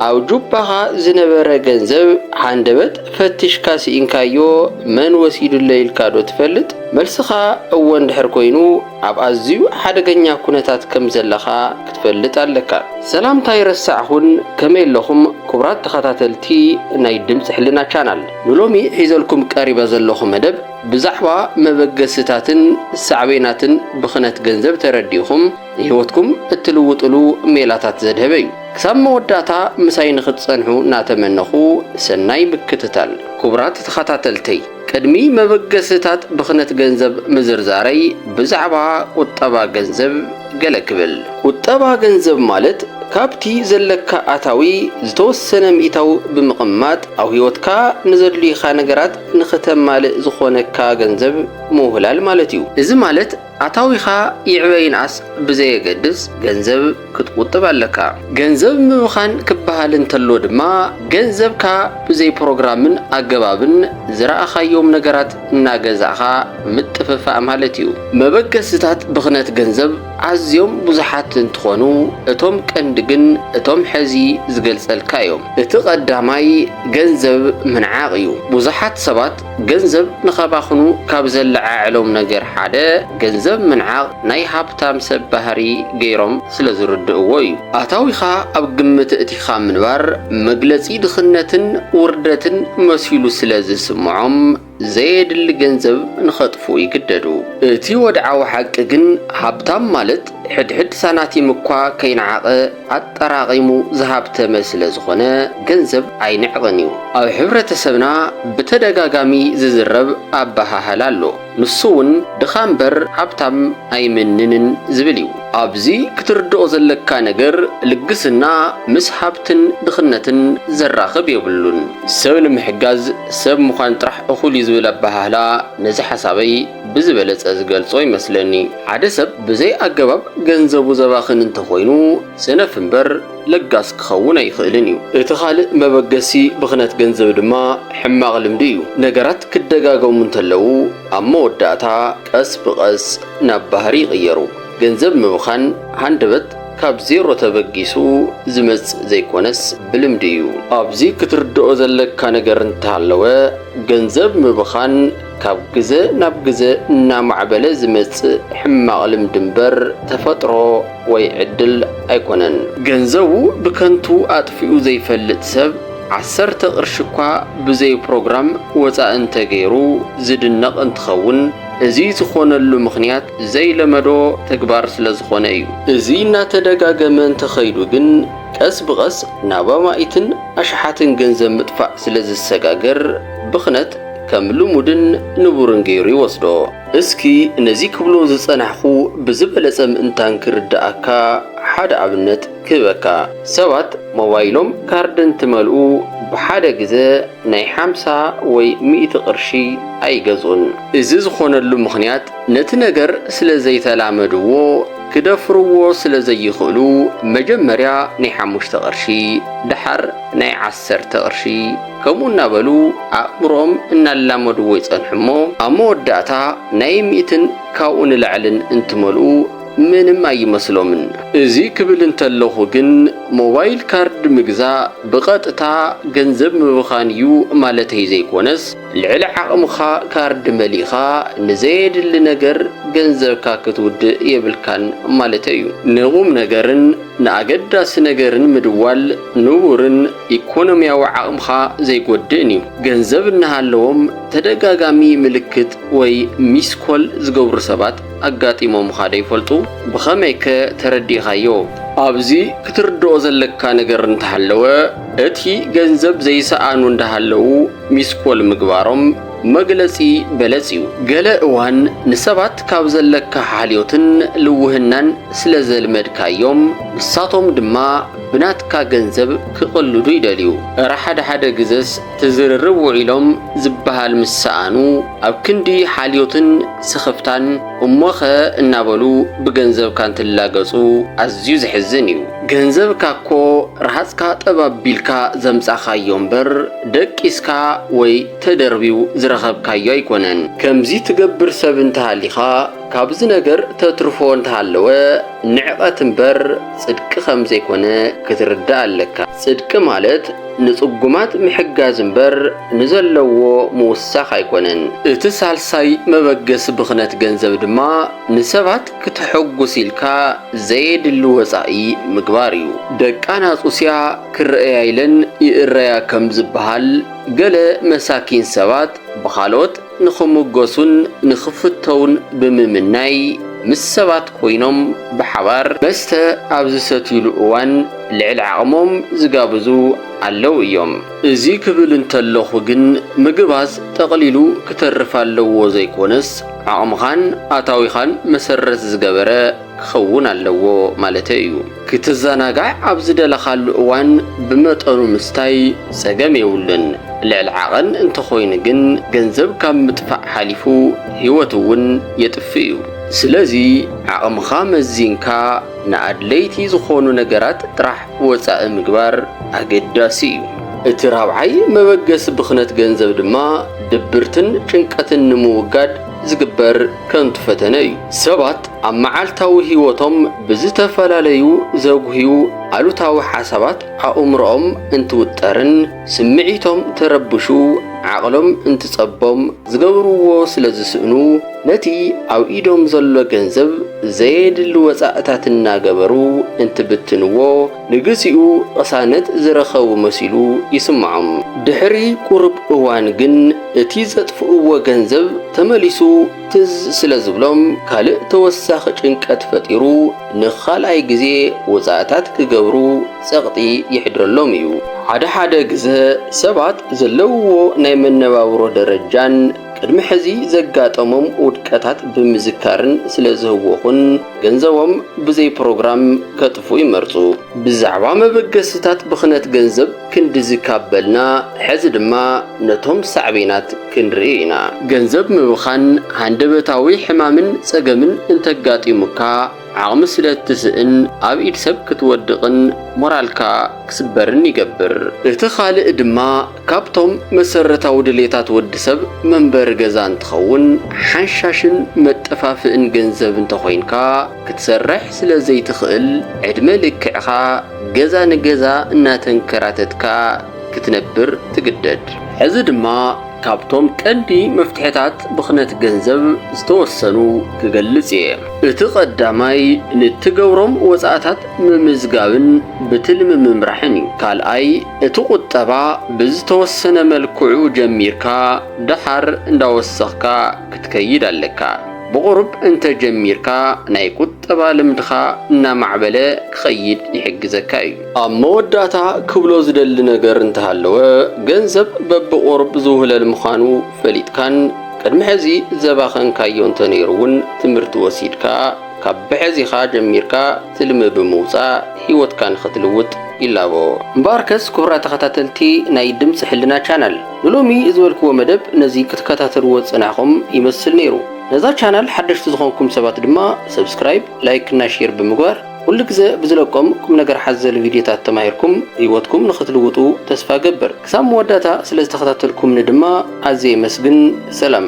ኣብ ጁባኻ ዝነበረ ገንዘብ ሃንደበት ፈቲሽካ ስኢንካዮ፣ መን ወሲዱለይ ኢልካ ዶ ትፈልጥ? መልስኻ እወ እንድሕር ኮይኑ፣ ኣብ ኣዝዩ ሓደገኛ ኩነታት ከም ዘለኻ ክትፈልጥ ኣለካ። ሰላምታ ይረሳዕኹን፣ ከመይ ኣለኹም ክቡራት ተኸታተልቲ ናይ ድምፂ ሕልና ቻናል? ንሎሚ ሒዘልኩም ቀሪበ ዘለኹ መደብ ብዛዕባ መበገስታትን ሳዕቤናትን ብኽነት ገንዘብ ተረዲእኹም ንህይወትኩም እትልውጥሉ ሜላታት ዘድሀበ እዩ። ክሳብ መወዳእታ ምሳይ ንኽትጸንሑ እናተመነኹ፣ ሰናይ ምክትታል። ክቡራት ተኸታተልተይ፣ ቅድሚ መበገስታት ብኽነት ገንዘብ ምዝርዛረይ፣ ብዛዕባ ቁጠባ ገንዘብ ገለ ክብል። ቁጠባ ገንዘብ ማለት፣ ካብቲ ዘለካ ኣታዊ ዝተወሰነ ሚእታዊ ብምቕማጥ፣ ኣብ ህይወትካ ንዘድልዩኻ ነገራት ንኽተማልእ ዝኾነካ ገንዘብ ምውህላል ማለት እዩ። እዚ ማለት፣ ኣታዊኻ ይዕበ ይንኣስ ብዘየገድስ፣ ገንዘብ ክትቁጥብ ኣለካ። ገንዘብ ምብኻን ክበሃል እንተሎ ድማ፣ ገንዘብካ ብዘይ ፕሮግራምን ኣገባብን ዝረኣኻዮም ነገራት እናገዛእኻ ምጥፍፋእ ማለት እዩ። መበገስታት ብኽነት ገንዘብ ኣዝዮም ብዙሓት እንትኾኑ፣ እቶም ቀንዲ ግን እቶም ሕዚ ዝገልጸልካ እዮም። እቲ ቀዳማይ ገንዘብ ምንዓቕ እዩ። ብዙሓት ሰባት ገንዘብ ንኸባኽኑ ካብ ዘለዓዕሎም ነገር ሓደ፣ ገንዘብ ምንዓቕ ናይ ሃብታም ሰብ ባህሪ ገይሮም ስለ ዝርድእዎ እዩ። ኣታዊኻ ኣብ ግምት እቲኻ ምንባር መግለጺ ድኽነትን ውርደትን መሲሉ ስለ ዝስምዖም፣ ዘየድሊ ገንዘብ ንኸጥፍኡ ይግደዱ። እቲ ወድዓዊ ሓቂ ግን፣ ሃብታም ማለት ሕድሕድ ሳናቲም እኳ ከይነዓቐ ኣጠራቒሙ ዝሃብተመ ስለ ዝኾነ፣ ገንዘብ ኣይንዕቕን እዩ። ኣብ ሕብረተሰብና ብተደጋጋሚ ዝዝረብ ኣበሃህላ ኣሎ። ንሱ እውን፣ "ድኻ እምበር ሃብታም ኣይምንንን" ዝብል እዩ። ኣብዚ ክትርድኦ ዘለካ ነገር፣ ልግስና ምስ ሃብትን ድኽነትን ዘራኽብ የብሉን። ሰብ ንምሕጋዝ ሰብ ምዃን ጥራሕ እኹል እዩ ዝብል ኣበሃህላ፣ ነዚ ሓሳበይ ብዝበለጸ ዝገልጾ ይመስለኒ። ሓደ ሰብ ብዘይ ኣገባብ ገንዘቡ ዘባኽን እንተኾይኑ፣ ሰነፍ እምበር ለጋስ ክኸውን ኣይኽእልን እዩ። እቲ ካልእ መበገሲ ብኽነት ገንዘብ ድማ ሕማቕ ልምዲ እዩ። ነገራት ክደጋገሙ እንተለዉ፣ ኣብ መወዳእታ ቀስ ብቐስ ናብ ባህሪ ይቕየሩ። ገንዘብ ምብኻን ሃንደበት ካብ ዜሮ ተበጊሱ ዝመጽእ ዘይኮነስ፣ ብልምዲ እዩ። ኣብዚ ክትርድኦ ዘለካ ነገር እንተሃለወ፣ ገንዘብ ምብኻን ካብ ግዘ ናብ ግዘ እናማዕበለ ዝመጽእ ሕማቕ ልምዲ እምበር፣ ተፈጥሮ ወይ ዕድል ኣይኮነን። ገንዘቡ ብከንቱ ኣጥፊኡ ዘይፈልጥ ሰብ፣ ዓሰርተ ቅርሺ እኳ ብዘይ ፕሮግራም ወጻኢ እንተገይሩ ዝድነቕ እንትኸውን፣ እዚ ዝኾነሉ ምኽንያት ዘይለመዶ ተግባር ስለ ዝኾነ እዩ። እዚ እናተደጋገመ እንተኸይዱ ግን፣ ቀስ ብቐስ ናብ ኣማኢትን ኣሽሓትን ገንዘብ ምጥፋእ ስለ ዝሰጋገር፣ ብኽነት ከም ልሙድን ንቡርን ገይሩ ይወስዶ። እስኪ ነዚ ክብሎ ዝጸናሕኩ ብዝበለጸ ምእንታን ክርድኣካ ሓደ ኣብነት ክህበካ። ሰባት ሞባይሎም ካርድ እንትመልኡ፣ ብሓደ ግዘ ናይ ሓምሳ ወይ ሚእቲ ቅርሺ ኣይገዝኡን። እዚ ዝኾነሉ ምኽንያት፣ ነቲ ነገር ስለ ዘይተላመድዎ፣ ክደፍርዎ ስለ ዘይኽእሉ፣ መጀመርያ ናይ ሓሙሽተ ቅርሺ፣ ደሓር ናይ ዓሰርተ ቅርሺ፣ ከምኡ እናበሉ ኣእምሮኦም እናላመድዎ ይጸንሑ እሞ፣ ኣብ መወዳእታ ናይ ሚእትን ካብኡ ንላዕልን እንትመልኡ፣ ምንም ኣይመስሎምን። እዚ ክብል እንተለኹ ግን፣ ሞባይል ካርድ ምግዛእ ብቐጥታ ገንዘብ ምብኻን እዩ ማለተይ ዘይኮነስ፣ ልዕሊ ዓቕምኻ ካርድ መሊእኻ ንዘየድሊ ነገር ገንዘብካ ክትውድእ የብልካን ማለተይ እዩ። ንቑም ነገርን ንኣገዳሲ ነገርን ምድዋል ንቡርን ኢኮኖሚያዊ ዓቕምኻ ዘይጎድእን እዩ። ገንዘብ እናሃለዎም ተደጋጋሚ ምልክት ወይ ሚስኮል ዝገብሩ ሰባት ኣጋጢሞምኻ ዶ ይፈልጡ? ብኸመይከ ተረዲእኻዮ? ኣብዚ ክትርድኦ ዘለካ ነገር እንተሃለወ፣ እቲ ገንዘብ ዘይሰኣኑ እንዳሃለዉ ሚስኮል ምግባሮም መግለጺ በለጽ እዩ። ገለ እዋን ንሰባት ካብ ዘለካ ሓልዮትን ልውህናን ስለ ዘልመድካዮም፣ ንሳቶም ድማ ብናትካ ገንዘብ ክቕልዱ ይደልዩ። እረ ሓደ ሓደ ግዘስ ትዝርርብ ውዒሎም ዝበሃል ምስ ሰኣኑ፣ ኣብ ክንዲ ሓልዮትን ስኽፍታን፣ "እሞኸ?" እናበሉ ብገንዘብካ እንትላገጹ ኣዝዩ ዘሕዝን እዩ። ገንዘብካ እኮ ረሃጽካ ጠብ ኣቢልካ ዘምጻኻዮ እምበር፣ ደቂስካ ወይ ተደርብዩ ዝረኸብካዮ ኣይኮነን። ከምዚ ትገብር ሰብ እንተሃሊኻ፣ ካብዚ ነገር ተትርፎ እንተሃለወ ንዕቐት እምበር ጽድቂ ከም ዘይኮነ ክትርዳእ ኣለካ። ጽድቂ ማለት ንጽጉማት ምሕጋዝ እምበር ንዘለዎ ምውሳኽ ኣይኮነን። እቲ ሳልሳይ መበገሲ ብኽነት ገንዘብ ድማ ንሰባት ክተሐጉስ ኢልካ ዘየድሊ ወጻኢ ምግባር እዩ። ደቂ ኣናጹስያ ክረኣያ ኢለን ይእረያ ከም ዝበሃል፣ ገለ መሳኪን ሰባት ብኻልኦት ንኽምጎሱን ንኽፍተውን ብምምናይ፣ ምስ ሰባት ኮይኖም ብሓባር መስተ ኣብ ዝሰትዩሉ እዋን ልዕሊ ዓቕሞም ዝጋብዙ ኣለዉ እዮም። እዚ ክብል እንተለኹ ግን፣ ምግባዝ ጠቕሊሉ ክተርፍ ኣለዎ ዘይኮነስ፣ ዓቕምኻን ኣታዊኻን መሰረት ዝገበረ ክኸውን ኣለዎ ማለተይ እዩ። ክትዘናጋዕ ኣብ ዝደለኻሉ እዋን ብመጠኑ ምስታይ ጸገም የብሉን። ልዕሊ ዓቐን እንተኾይኑ ግን፣ ገንዘብ ካብ ምጥፋእ ሓሊፉ ህይወት እውን የጥፍእ እዩ። ስለዚ ዓቕምኻ መዚንካ ንኣድለይቲ ዝኾኑ ነገራት ጥራሕ ወጻኢ ምግባር ኣገዳሲ እዩ። እቲ ራብዓይ መበገሲ ብኽነት ገንዘብ ድማ ድብርትን ጭንቀትን ንምውጋድ ዝግበር ከንቱ ፈተነ እዩ። ሰባት ኣብ መዓልታዊ ህይወቶም ብዝተፈላለዩ ዘጉህዩ ኣሉታዊ ሓሳባት ኣእምሮኦም እንትውጠርን ስምዒቶም ተረብሹ ዓቕሎም እንትጸቦም ዝገብርዎ ስለ ዝስእኑ፣ ነቲ ኣብ ኢዶም ዘሎ ገንዘብ ዘየድሊ ወጻእታት እናገበሩ እንትብትንዎ፣ ንግዚኡ ቅሳነት ዝረኸቡ መሲሉ ይስምዖም። ድሕሪ ቁሩብ እዋን ግን እቲ ዘጥፍእዎ ገንዘብ ተመሊሱ ትዝ ስለ ዝብሎም፣ ካልእ ተወሳኺ ጭንቀት ፈጢሩ፣ ንኻልኣይ ግዜ ወጻእታት ክገብሩ ጸቕጢ ይሕድረሎም እዩ። ሓደ ሓደ ግዘ ሰባት ዘለውዎ ናይ መነባብሮ ደረጃን ቅድሚ ሕዚ ዘጋጠሞም ውድቀታት ብምዝካርን ስለ ዝህወኹን፣ ገንዘቦም ብዘይ ፕሮግራም ከጥፉ ይመርጹ። ብዛዕባ መበገስታት ብኽነት ገንዘብ ክንድዚ ካብ በልና፣ ሕዚ ድማ ነቶም ሳዕቤናት ክንርኢ ኢና። ገንዘብ ምብኻን ሃንደበታዊ ሕማምን ጸገምን እንተጋጢሙካ፣ ዓቕሚ ስለ እትስእን ኣብ ኢድ ሰብ ክትወድቕን ሞራልካ ክስበርን ይገብር። እቲ ካልእ ድማ ካብቶም መሰረታዊ ድሌታት ወዲ ሰብ መንበሪ ገዛ እንትኸውን፣ ሓንሻሽን መጠፋፍእን ገንዘብ እንተኾይንካ፣ ክትሰርሕ ስለ ዘይትኽእል፣ ዕድመ ልክዕኻ ገዛ ንገዛ እናተንከራተትካ ክትነብር ትግደድ። ሕዚ ድማ ካብቶም ቀንዲ መፍትሕታት ብኽነት ገንዘብ ዝተወሰኑ ክገልጽ እየ። እቲ ቀዳማይ፣ ንትገብሮም ወጻእታት ምምዝጋብን ብትልሚ ምምራሕን እዩ። ካልኣይ፣ እቲ ቁጠባ ብዝተወሰነ መልክዑ ጀሚርካ ደሓር እንዳወሰኽካ ክትከይድ ኣለካ። ብቑሩብ እንተጀሚርካ ናይ ቁጠባ ልምድኻ እናማዕበለ ክኸይድ ይሕግዘካ እዩ። ኣብ መወዳእታ ክብሎ ዝደሊ ነገር እንተሃለወ፣ ገንዘብ በብቑሩብ ዝውህለል ምዃኑ ፈሊጥካን ቅድሚ ሕዚ ዘባኸንካዮ እንተነይሩ እውን ትምህርቲ ወሲድካ፣ ካብ ብሕዚኻ ጀሚርካ ትልሚ ብምውጻእ ህይወትካ ንኽትልውጥ ይላቦ። እምበኣርከስ ክቡራት ተኸታተልቲ ናይ ድምፂ ሕልና ቻናል፣ ንሎሚ ዝበልክዎ መደብ ነዚ ክትከታተልዎ ዝጸናሕኹም ይመስል ነይሩ። ነዛ ቻናል ሓደሽቲ ዝኾንኩም ሰባት ድማ ሰብስክራይብ፣ ላይክ እና ሼር ብምግባር ኩሉ ግዘ ብዝለቆም ቁም ነገር ሓዘል ቪድዮታት ተማሂርኩም ህይወትኩም ንኽትልውጡ ተስፋ ገብር። ክሳብ መወዳእታ ስለ ዝተኸታተልኩምኒ ድማ ኣዝየ የመስግን። ሰላም።